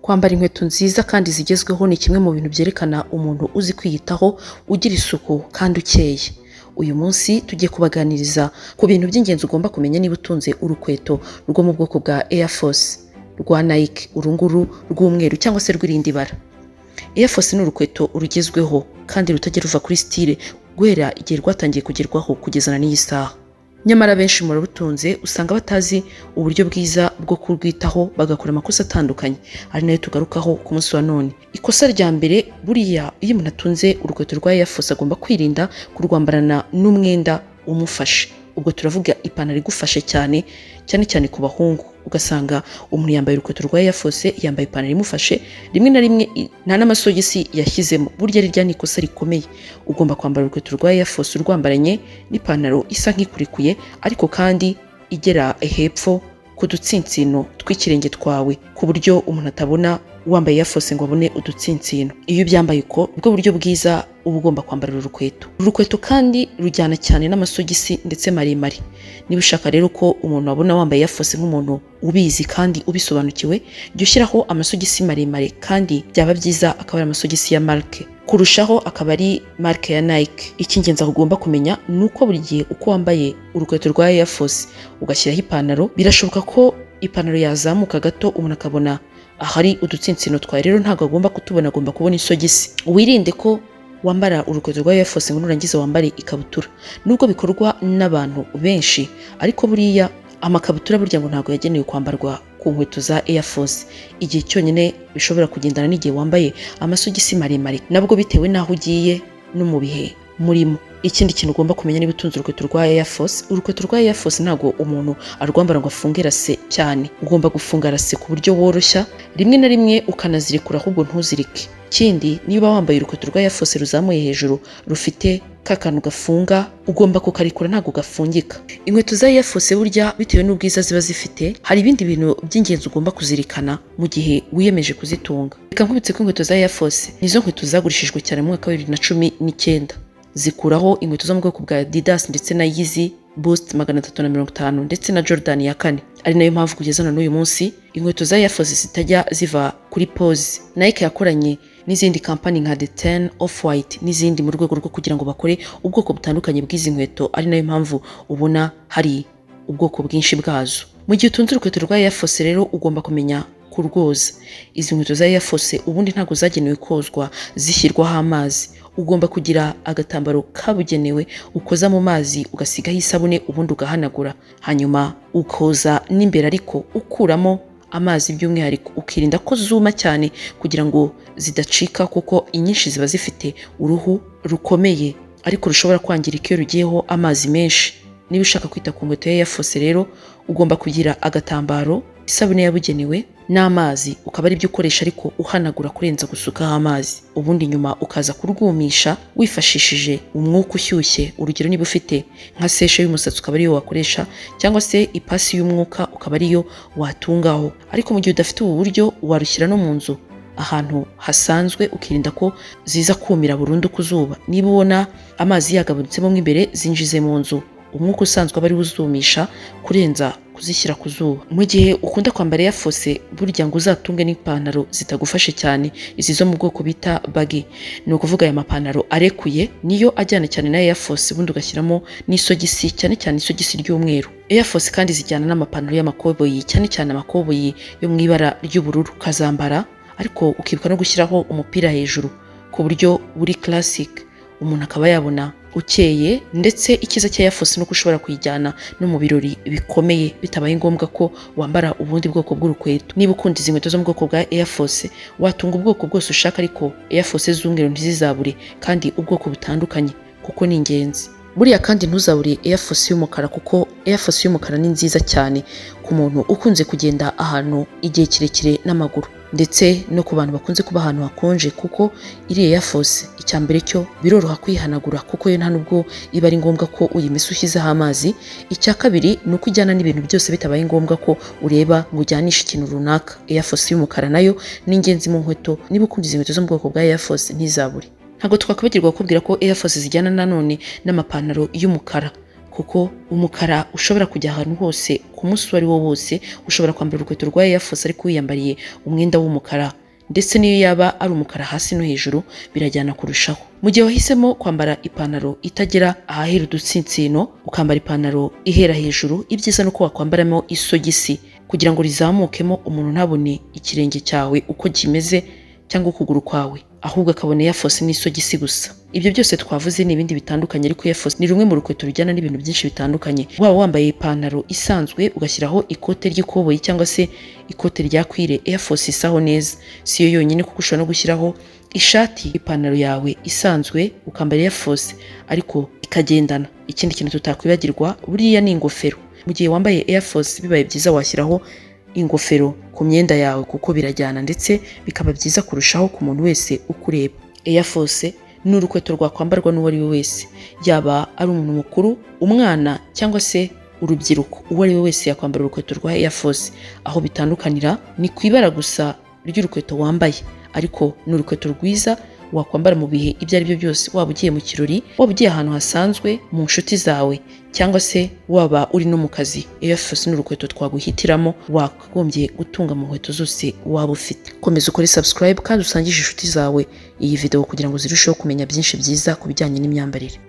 Kwambara inkweto nziza kandi zigezweho ni kimwe mu bintu byerekana umuntu uzi kwiyitaho, ugira isuku kandi ukeye. Uyu munsi tugiye kubaganiriza ku bintu by'ingenzi ugomba kumenya niba utunze urukweto rwo mu bwoko bwa Air Force rwa Nike, urunguru rw'umweru cyangwa se rw'irindi bara. Air Force ni urukweto rugezweho kandi rutajya ruva kuri style guhera igihe rwatangiye kugerwaho kugeza na n'iyi saha. Nyamara benshi mu barutunze usanga batazi uburyo bwiza bwo kurwitaho, bagakora amakosa atandukanye, ari nayo tugarukaho ku munsi wa none. Ikosa rya mbere: buriya iyo umuntu atunze urukweto rwa Air Force, agomba kwirinda kurwambarana n'umwenda umufashe. Ubwo turavuga ipantaro igufashe cyane, cyane cyane ku bahungu. Ugasanga umuntu yambaye urukweto rwa Air Force, yambaye ipantaro imufashe, rimwe na rimwe nta n'amasogisi yashyizemo. Burya rirya ni ikosa rikomeye. Ugomba kwambara urukweto rwa Air Force urwambaranye n'ipantaro isa nk'ikurekuye, ariko kandi igera hepfo ku dutsinsino tw'ikirenge twawe, ku buryo umuntu atabona wambaye Air Force ngo abone udutsinsino. Iyo ubyambaye uko, nibwo buryo bwiza uba ugomba kwambara uru rukweto. Uru rukweto kandi rujyana cyane n'amasogisi, ndetse maremare. Niba ushaka rero ko umuntu abona wambaye Air Force nk'umuntu ubizi kandi ubisobanukiwe, jya ushyiraho amasogisi maremare, kandi byaba byiza akaba ari amasogisi ya marque, kurushaho akaba ari marque ya Nike. Icy'ingenzi aho ugomba kumenya ni uko buri gihe uko wambaye urukweto rwa Air Force ugashyiraho ipantaro, birashoboka ko ipantaro yazamuka gato, umuntu akabona ahari udutsinsino twawe. Rero ntabwo agomba kutubona, agomba kubona isogisi. Wirinde ko wambara urukweto rwa Air Force ngo nurangiza wambare ikabutura. Nubwo bikorwa n'abantu benshi, ariko buriya amakabutura burya ngo ntabwo yagenewe kwambarwa ku nkweto za Air Force. Igihe cyonyine bishobora kugendana n'igihe wambaye amasogisi maremare, nabwo bitewe n'aho ugiye no mu bihe murimo. Ikindi kintu ugomba kumenya niba utunze urukweto rwa Air Force: urukweto rwa Air Force ntabwo umuntu arwambara ngo afunge lacets cyane. Ugomba gufunga lacets ku buryo woroshya, rimwe na rimwe ukanazirekura ahubwo ntuzirike. Ikindi, niba wambaye urukweto rwa Air Force ruzamuye hejuru, rufite ka kantu gafunga, ugomba kukarekura, ntabwo gafungika. Inkweto za Air Force burya, bitewe n'ubwiza ziba zifite, hari ibindi bintu by'ingenzi ugomba kuzirikana mu gihe wiyemeje kuzitunga. Reka nkubitse ko inkweto za Air Force nizo nkweto zagurishijwe cyane mu mwaka wa 2019, zikuraho inkweto zo mu bwoko bwa Adidas ndetse na Yeezy Boost 350 ndetse na Jordan ya 4, ari nayo mpamvu kugeza na n'uyu munsi inkweto za Air Force zitajya ziva kuri pose. Nike yakoranye n'izindi kampani nka The Ten, Off-White n'izindi mu rwego rwo kugira ngo bakore ubwoko butandukanye bw'izi nkweto, ari nayo mpamvu ubona hari ubwoko bwinshi bwazo. Mu gihe utunze urukweto rwa Air Force rero, ugomba kumenya kurwoza. Izi nkweto za Air Force ubundi ntabwo zagenewe kozwa zishyirwaho amazi. Ugomba kugira agatambaro kabugenewe ukoza mu mazi, ugasigaho isabune, ubundi ugahanagura, hanyuma ukoza n'imbere, ariko ukuramo amazi by'umwihariko, ukirinda ko zuma cyane kugira ngo zidacika, kuko inyinshi ziba zifite uruhu rukomeye ariko rushobora kwangirika iyo rugiyeho amazi menshi. Niba ushaka kwita ku nkweto ya Air Force rero, ugomba kugira agatambaro, isabune yabugenewe n'amazi, ukaba ari byo ukoresha, ariko uhanagura kurenza gusukaho amazi. Ubundi nyuma ukaza kurwumisha wifashishije umwuka ushyushye. Urugero, niba ufite nka sèche y'umusatsi, ukaba ariyo wakoresha, cyangwa se ipasi y'umwuka, ukaba ariyo watungaho. Ariko mu gihe udafite ubu buryo, warushyira no mu nzu ahantu hasanzwe, ukirinda ko ziza kumira burundu ku zuba. Niba ubona amazi yagabanutsemo mo imbere, zinjize mu nzu, umwuka usanzwe aba ariwo uzumisha kurenza kuzishyira ku zuba. Mu gihe ukunda kwambara Air Force, burya ngo uzatunge n'ipantaro zitagufashe cyane, izi zo mu bwoko bita baggy, ni ukuvuga aya mapantaro arekuye, niyo ajyana cyane na Air Force, ubundi ugashyiramo n'isogisi, cyane cyane isogisi ry'umweru. Air Force kandi zijyana n'amapantaro y'amakoboyi, cyane cyane amakoboyi yo mu ibara ry'ubururu, ukazambara ariko ukibuka no gushyiraho umupira hejuru ku buryo buri classic, umuntu akaba yabona ukeye. Ndetse icyiza cya Air Force nuko ushobora kuyijyana no mu birori bikomeye bitabaye ngombwa ko wambara ubundi bwoko bw'urukweto. Niba ukunda izi nkweto zo mu bwoko bwa Air Force, watunga ubwoko bwose ushaka, ariko Air Force z'umweru ntizizabure, kandi ubwoko butandukanye, kuko ni ingenzi. Buriya kandi ntuzabure Air Force y'umukara, kuko Air Force y'umukara ni nziza cyane ku muntu ukunze kugenda ahantu igihe kirekire n'amaguru, ndetse no ku bantu bakunze kuba ahantu hakonje, kuko iriya Air Force, icya mbere cyo biroroha kuyihanagura, kuko yo nta nubwo iba ari ngombwa ko uyimesa ushyizeho amazi. Icya kabiri ni uko ujyana n'ibintu byose bitabaye ngombwa ko ureba ngo ujyanishe ikintu runaka. Air Force y'umukara nayo ni ingenzi mu nkweto. Niba ukunda izi nkweto zo mu bwoko bwa Air Force, ntizabure. Ntabwo twakwibagirwa kukubwira ko Air Force zijyana nanone n'amapantaro y'umukara, ku Kuko umukara ushobora kujya ahantu hose ku munsi uwo ari wo wose. Ushobora kwambara urukweto rwa Air Force ariko wiyambariye umwenda w'umukara, ndetse n'iyo yaba ari umukara hasi no hejuru, birajyana kurushaho. Mu gihe wahisemo kwambara ipantaro itagera ahahera udutsinsino, ukambara ipantaro ihera hejuru, ibyiza ni uko wakwambaramo isogisi kugira ngo rizamukemo, umuntu ntabone ikirenge cyawe uko kimeze cyangwa ukuguru kwawe, ahubwo akabona Air Force n'isogisi gusa. Ibyo byose twavuze ni ibindi bitandukanye, ariko Air Force ni rumwe mu rukweto rujyana n'ibintu byinshi bitandukanye. Waba wambaye ipantaro isanzwe, ugashyiraho ikote ry'ikoboyi cyangwa se ikote rya cuir, Air Force isaho neza. Si yo yonyine, kuko ushobora no gushyiraho ishati, ipantaro yawe isanzwe, ukambara Air Force ariko ikagendana. Ikindi kintu tutakwibagirwa buriya ni ingofero. Mu gihe wambaye Air Force, bibaye byiza washyiraho ingofero ku myenda yawe, kuko birajyana ndetse bikaba byiza kurushaho ku muntu wese ukureba. Air Force ni urukweto rwakwambarwa n'uwo ari we wese, yaba ari umuntu mukuru, umwana cyangwa se urubyiruko. Uwo ari we wese yakwambara urukweto rwa Air Force. Aho bitandukanira ni ku ibara gusa ry'urukweto wambaye, ariko ni urukweto rwiza wakwambara mu bihe ibyo ari byo byose, waba ugiye mu kirori, waba ugiye ahantu hasanzwe mu nshuti zawe, cyangwa se waba uri no mu kazi. Air Force ni urukweto twaguhitiramo wakagombye gutunga mu nkweto zose waba ufite. Komeza ukore subscribe kandi usangije inshuti zawe iyi video kugira ngo zirusheho kumenya byinshi byiza ku bijyanye n'imyambarire.